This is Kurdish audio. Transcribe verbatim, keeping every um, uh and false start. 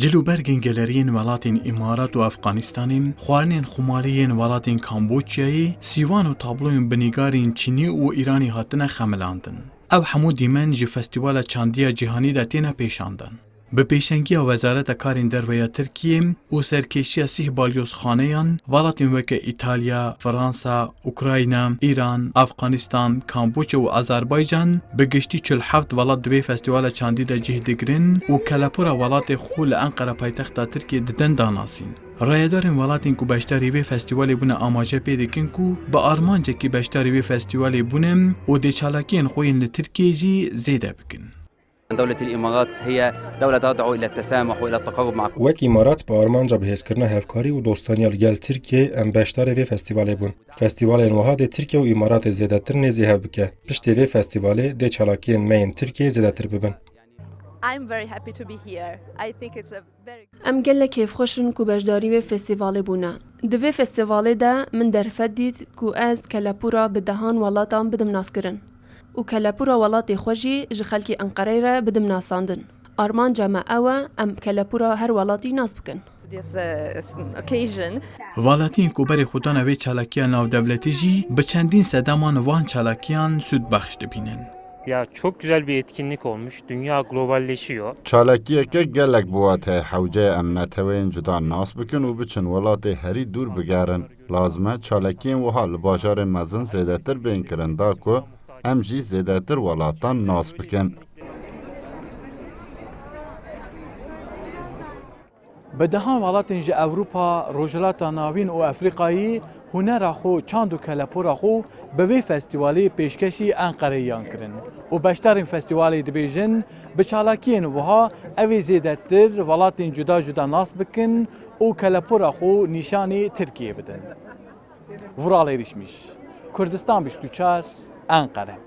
Cil û bergên geleriyên welatên Îmarat û Efxanistanê, xwarinên xumarî yên welatên Kamboçyayê, sîwan û tabloyên binîgarên Çînî û Îranî hatine xemilandin. Ew hemû dîmen ji Festîvala Çandiya Cîhanî de têne pêşandin. Bi pêşengiya Wezareta Karên Derve ya Tirkiyê û serkêşiya sîh balyozxaneyan, welatên weke Îtalya, Fransa, Ukrayna, Îran, Afxanistan, Kamboçya û Azerbaycan, bi giştî çil heft welat di vê festîvala çandî de cih digirin û kelepûra welatê xwe li Enqere paytexta Tirkiyê didin danasîn. Rayedarên welatên ku beşdarî vê festîvalê bûne amaje pê dikin ku bi armancekî beşdarî vê festîvalê bûne û dê çalakiyên xwe yên li Tirkiyê jî zêde bikin. دولة الإمارات هي دولة تدعو إلى التسامح وإلى التقارب مع Wek Îmarat bi armanca bihêzkirina hevkarî û dostaniya li gel Tirkiyê em beşdarê vê festîvalê bûn. Festîvalên wiha dê Tirkiye û Îmaratê zêdetir nêzî hev bike. Piştê vê festîvalê dê çalakiyên me yên Tirkiyeyê zêdetir bibin. I'm very happy to be here. I think it's a very Em gelek kêfxweş in ku beşdarî vê festîvalê bûne. Di vê festîvalê de min derfet dît ku ez kelepûra bi dehan welatan bidim naskirin û kelepûra welatê xwe jî ji xelkê Enqereyê re bidim nasandin. Armanca me ew e, em kelepûra her welatî nas bikin. This, uh, occasion. Welatiyên ku berê xwe dane vê çalakiya navdewletî jî bi çendîn sedeman van çalakiyan sûdbexş dibînin. Ya çok güzel bir etkinlik olmuş. Dünya globalleşiyor. Çalakiyeke gelek bi wat heye. Hewce ye em neteweyên cuda nas bikin û biçin welatê herî dûr bigerin. Lazim e çalakiyên wiha li bajarên mezin zêdetir bên kirin da ku em jî zêdetir welatan nas bikin. Bi dehan welatên ji Ewropa, Rojhilata Navîn û Efrîqayî hunera xwe, çand û kelepora xwe bi vê festîvalê pêşkêşî Enqereyiyan kirin û beşdarên festîvalê dibêjin, bi çalakiyên wiha ew ê zêdetir welatên cuda cuda nas bikin û kelepora xwe nîşanî Tirkiyê bidin. Vural Êrîşmîş, Kurdistan bîst û çar, Enqere.